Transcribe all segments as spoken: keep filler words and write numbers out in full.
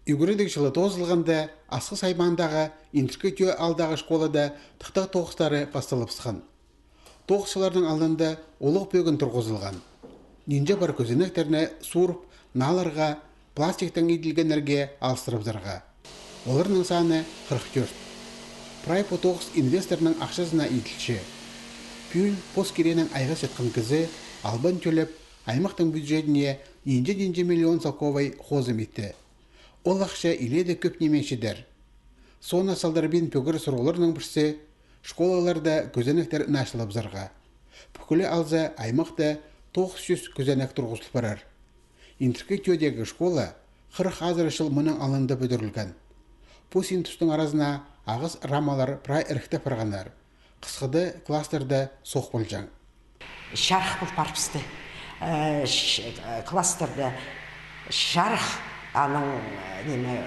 Ӱгредіг чылы тоозылғанда, Асхыс аймаандағы Индіркі Тӧӧ аалдағы школада тыхтағ тоғыстары пасталыбысхан. Тоғысчыларның алнында улуғ пӧгін турғызылған. Нинҷе пар кӧзенектерні суурып, наларға, пластиктең иділгеннерге алыстырыбызарға. Оларның саны хырых тӧрт. Прай пу тоғыс инвесторның ахчазына иділче. Пӱӱл пос киренең айғасчатхан кізі албан тӧлеп, аймахтың бюджетіне нинҷе-нинҷе миллион салковай хозым итті. Ол ахча илееде кӧп ниме читер. Соонда салдырбин пӧгір сурығларның пірсі — школаларда кӧзенектер нааҷылабызарға. Пӱкӱле алза, аймахта тоғыс чӱс кӧзенек турғызыл парар. Индіркі Тӧӧдегі школа хырых азыра чыл мының алнында пӱдірілген. Пу син тустың аразына ағас рамалар прай іріктеп парғаннар. Хысхыда класстарда соох полҷаң. Чарых пол парыбысты. Э, ч-, э, класстарда чарых, аның, э, ниме,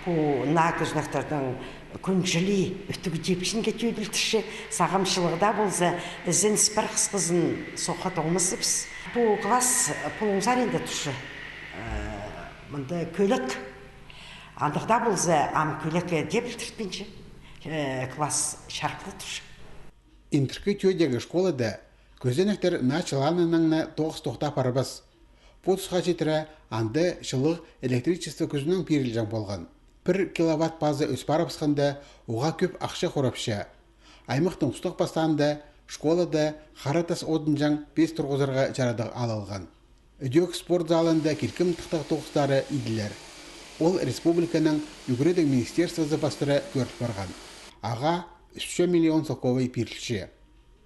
пу наа кӧзенектернің кӱнҷілии ӱттіг типченге тӧділтірче, сағам чылығда полза, ізен сіпер хысхызын соохха тоңмасчабыс. Пу класс, э, пулуңзар инде турча. Э, мында кӧлек. Андағ даа полза, ам кӧлекке тепілтіртпинче, э, класс чарыхлы турча. Индіркі Тӧӧдегі школада кӧзенектер нааҷылааннаң на тоғыс тохтап парбас. Пу тусха читіре анда чылығ электричество кӱзінең пирілҷең полған. Пір киловатт пазы ӧс парыбысханда, уғаа кӧп ахча хурапча. Аймахтың устағ пастаанда школада хара тас одынҷаң пис турғызарға чарадығ аал алған. Ідӧк спорт залында килкім тыхтағ тоғыстары иділер. Ол республиканың ӱгредіг министерствозы пастыра кӧріл парған. Ағаа ӱс миллион салковай пирілче.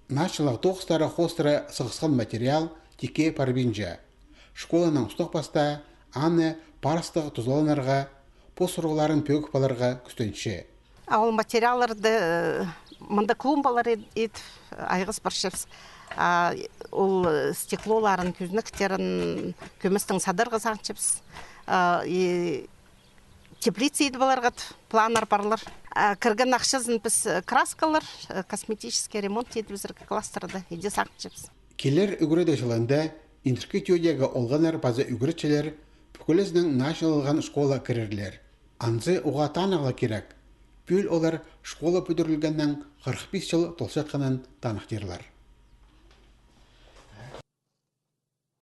Нааҷылығ тоғыстары хоостыра сығысхан материал тикке парбинча. Школаның устағ пастаа аны парыстығ тузаланарға, пос сурығларын пӧгіп аларға кӱстенче. А ол материалларды, э, мында клумбалар ит-, ит, айғас парчабыс. А ол, э, стеклоларын, кӧзенектерін кӧместең садарға сағынчабыс. А, и теплица идіп аларға т-, планнар парлар. А кірген ахчазын піс, э, краскалар, э, косметический ремонт идібізерге класстарда иде сағынчабыс. Килер ӱгредіг чылында Индіркі Тӧӧдегі олғаннар паза ӱгретчілер пӱкӱлезінең нааҷылалған школа кірерлер. Анзы уғаа таныхтағ кирек. Пӱӱл олар школа пӱдірілгеннең хырых пис чыл толчатханын таныхтирлар.